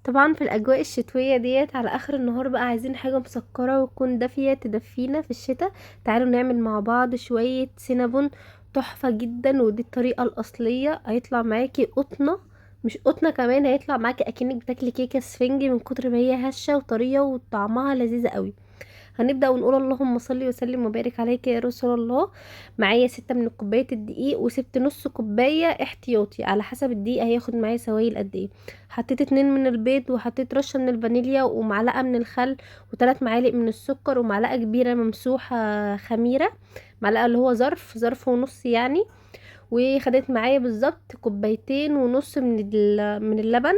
طبعا في الاجواء الشتوية ديت على اخر النهار بقى عايزين حاجة مسكره وتكون دافيه تدفينا في الشتاء. تعالوا نعمل مع بعض شوية سينابون تحفة جدا، ودي الطريقة الاصلية. هيطلع معاكي قطنه، مش قطنه كمان، هيطلع معاكي اكنك بتاكلي كيكة سفنج من كتر ما هي هشه وطريه وطعمها لذيذ قوي. هنبدأ ونقول اللهم صل وسلم وبارك عليك يا رسول الله. معايا 6 من كوباية الدقيق، وسبت نص كوباية احتياطي على حسب الدقيق هياخد معايا سوائل قد ايه. حطيت 2 من البيض، وحطيت رشة من الفانيليا، ومعلقة من الخل، وثلاث معالق من السكر، ومعلقة كبيرة ممسوحة خميرة، معلقة اللي هو ظرف ونص يعني. وخدت معايا بالظبط كوبايتين ونص من اللبن،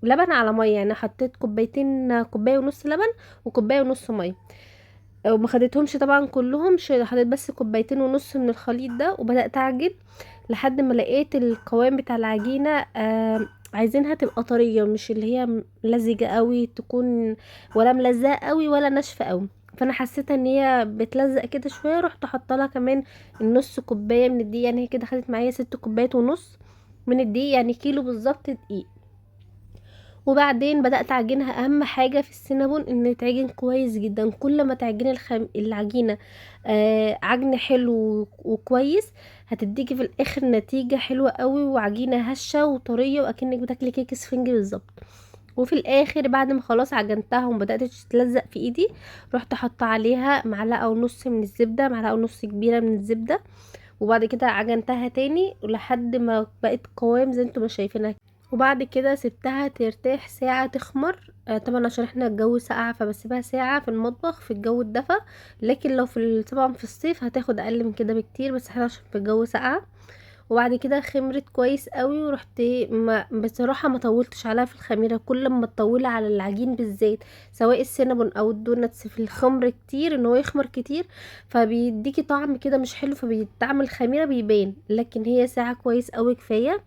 لبن على مية يعني. حطيت كوباية ونص لبن وكوبايه ونص مية، وما خدتهمش طبعا كلهم، حطيت بس كوبايتين ونص من الخليط ده. وبدات اعجن لحد ما لقيت القوام بتاع العجينة، عايزينها تبقى طرية، مش اللي هي لزجه قوي تكون، ولا ملزقه قوي ولا ناشفة قوي. فانا حسيت ان هي بتلزق كده شوية، رحت حاطه لها كمان النص كوباية من الدقيق. يعني هي كده خدت معايا 6 كوبايات ونص من الدقيق، يعني كيلو بالظبط دقيق. وبعدين بدأت اعجنها. اهم حاجة في السينابون ان تعجن كويس جدا. كل ما تعجني العجينة عجن حلو وكويس، هتديكي في الاخر نتيجة حلوة قوي، وعجينة هشة وطرية واكنك بتاكلي كيك سفنج بالظبط. وفي الاخر بعد ما خلاص عجنتها وبدأت تتلزق في ايدي، رحت حاطه عليها معلقة ونص من الزبدة، معلقة ونص كبيرة من الزبدة. وبعد كده عجنتها تاني لحد ما بقت قوام زي انتم ما شايفينها. وبعد كده سبتها ترتاح ساعة تخمر، طبعا عشان احنا الجو ساقع فبسيبها ساعة في المطبخ في الجو الدفا، لكن لو طبعا في الصيف هتاخد اقل من كده بكتير، بس احنا عشان في الجو ساقع. وبعد كده خمرت كويس قوي، ورحت بصراحة ما طولتش عليها في الخميرة. كل ما تطولي على العجين بالذات سواء السينابون او الدوناتس في الخمر كتير، ان هو يخمر كتير فبيديكي طعم كده مش حلو، فبيطعم الخميرة بيبان، لكن هي ساعة كويس قوي كفاية.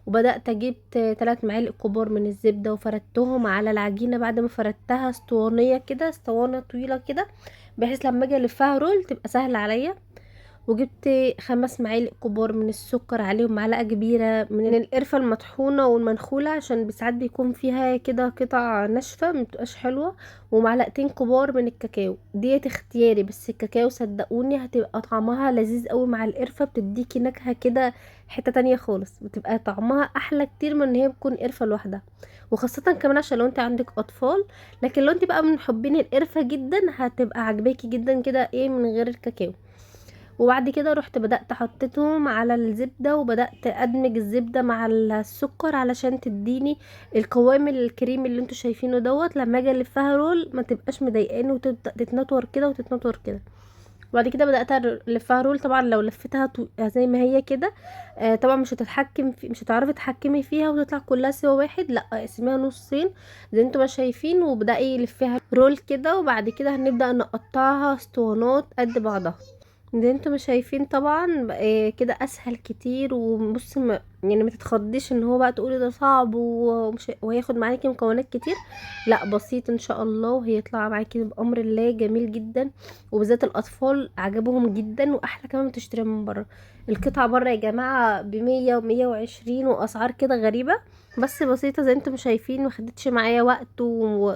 وبدأت اجيب 3 معالق كبار من الزبدة وفردتهم على العجينة. بعد ما فردتها اسطوانية كده، اسطوانة طويلة كده، بحيث لما اجي الفها رول تبقى سهلة عليا. وجبت 5 معالق كبار من السكر، عليهم معلقة كبيرة من القرفة المطحونة والمنخولة عشان ساعات بيكون فيها كده قطع ناشفة مبتبقاش حلوة، ومعلقتين كبار من الكاكاو. ديت اختياري، بس الكاكاو صدقوني هتبقى طعمها لذيذ قوي مع القرفة، بتديكي نكهة كده حتة تانية خالص، بتبقى طعمها احلى كتير من ان هي بتكون قرفة لوحدها، وخاصة كمان عشان لو انت عندك اطفال. لكن لو انت بقى من محبين القرفة جدا هتبقى عجباكي جدا كده ايه من غير الكاكاو. وبعد كده رحت بدأت حطيتهم على الزبدة، وبدأت ادمج الزبدة مع السكر علشان تديني القوام الكريمي اللي انتوا شايفينه دوت. لما اجي الفها roll ما تبقاش مضايقاني وتبدأ تتنطور كده وتتنطور كده. وبعد كده بدأت الفها roll. طبعا لو لفتها زي ما هي كده، طبعا مش هتعرفي تتحكمي فيها وتطلع كلها سوا واحد، لا اقسميها نصين زي انتوا ما شايفين، وبدأي لفيها roll كده. وبعد كده هنبدأ نقطعها اسطوانات قد بعضها زي انتوا ما شايفين. طبعا كده اسهل كتير. وبص ما تتخضيش ان هو بقى تقولي ده صعب وهياخد معاكي مكونات كتير، لا بسيط ان شاء الله، وهيطلع معاكي بامر الله جميل جدا، وبالذات الاطفال عجبهم جدا. واحلى كمان ما تشتريها من بره، القطعة بره يا جماعة بمية ومية وعشرين واسعار كده غريبة، بس بسيطة زي انتم شايفين، ما خدتش معايا وقت.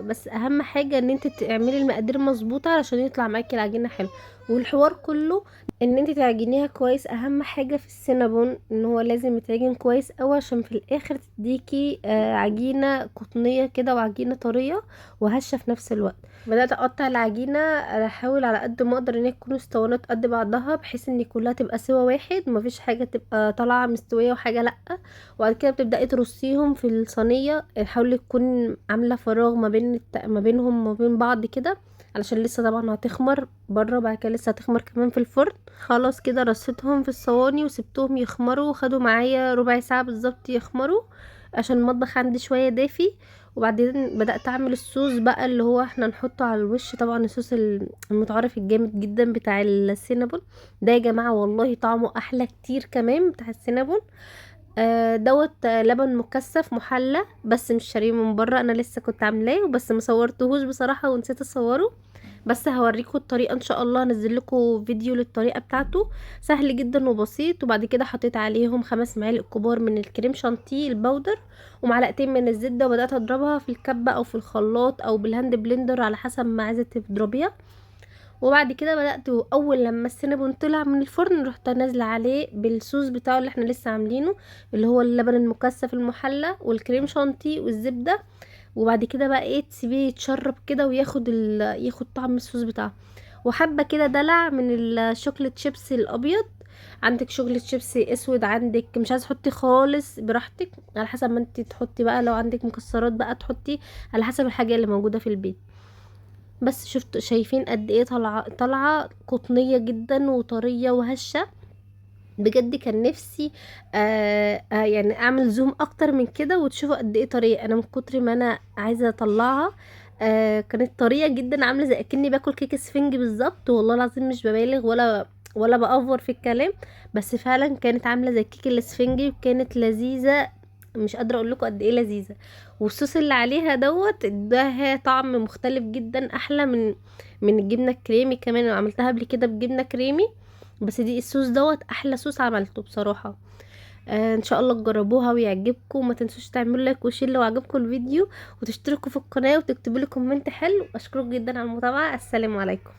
بس اهم حاجة ان انت تعملي المقادير مظبوطة علشان يطلع معاكي العجينة حلو. والحوار كله ان انت تعجنيها كويس، اهم حاجة في السينابون ان هو لازم يتعجن كويس قوي عشان في الاخر تديكي عجينه قطنيه كده وعجينه طرية وهشه في نفس الوقت. بدات اقطع العجينة، احاول على قد ما اقدر ان هي تكون اسطوانات قد بعضها، بحيث ان كلها تبقى سوا واحد، مفيش حاجة تبقى طالعه مستوية وحاجه لا. وبعد كده بتبداي ترصيهم في الصينية، حاولي تكون عامله فراغ ما بينهم وما بين بعض كده، علشان لسه طبعا هتخمر بره، وبعد كده لسه هتخمر كمان في الفرن. خلاص كده رصيتهم في الصواني وسبتهم يخمروا، خدوا معايا ربع ساعة بالظبط يخمروا عشان المطبخ عندي شوية دافي. وبعدين بدات اعمل الصوص بقى اللي هو احنا نحطه على الوش، طبعا الصوص المتعارف الجامد جدا بتاع السينابون ده يا جماعة، والله طعمه احلى كتير كمان بتاع السينابون. دوت، لبن مكثف محلى، بس مش شاريه من بره، انا لسه كنت عاملاه وبس ما صورتهوش بصراحة ونسيت اصوره. بس هوريكم الطريقة ان شاء الله، هنزل لكم فيديو للطريقة بتاعته، سهل جدا وبسيط. وبعد كده حطيت عليهم 5 معالق كبار من الكريم شانتيه ال powder ومعلقتين من الزبدة، وبدات اضربها في الكبه او في الخلاط او بال hand blender على حسب ما عايزه تضربيها. وبعد كده بدات اول لما السينابون طلع من الفرن رحت نازله عليه بالصوص بتاعه اللي احنا لسه عاملينه، اللي هو اللبن المكثف المحلى والكريم شانتيه والزبده. وبعد كده بقى ايه تسيبيه يتشرب كده وياخد ياخد طعم الصوص بتاعه. وحبه كده دلع من ال chocolate chips الابيض، عندك chocolate chips اسود، عندك مش عايزه تحطي خالص براحتك على حسب ما انت تحطي بقى، لو عندك مكسرات بقى تحطي على حسب الحاجة اللي موجودة في البيت. بس شايفين قد ايه طالعه قطنيه جدا وطريه وهشه بجد. كان نفسي يعني اعمل zoom اكتر من كده وتشوفوا قد ايه طرية. انا من كتر ما انا عايزه اطلعها كانت طرية جدا، عامله زي اكني باكل كيك سفنج بالظبط، والله العظيم مش ببالغ ولا بأفور في الكلام، بس فعلا كانت عامله زي الكيك الاسفنجي وكانت لذيذة، مش قادرة اقول لكم قد ايه لذيذة. والصوص اللي عليها دوت اداها طعم مختلف جدا، احلى من الجبنة الكريمي كمان. انا عملتها قبل كده بجبنه كريمي، بس دي الصوص دوت احلى صوص عملته بصراحة. ان شاء الله تجربوها ويعجبكم، وما تنسوش تعملوا like و share لو عجبكم الفيديو، وتشتركوا في القناة وتكتبوا لي comment حلو. اشكركم جدا على المتابعة. السلام عليكم.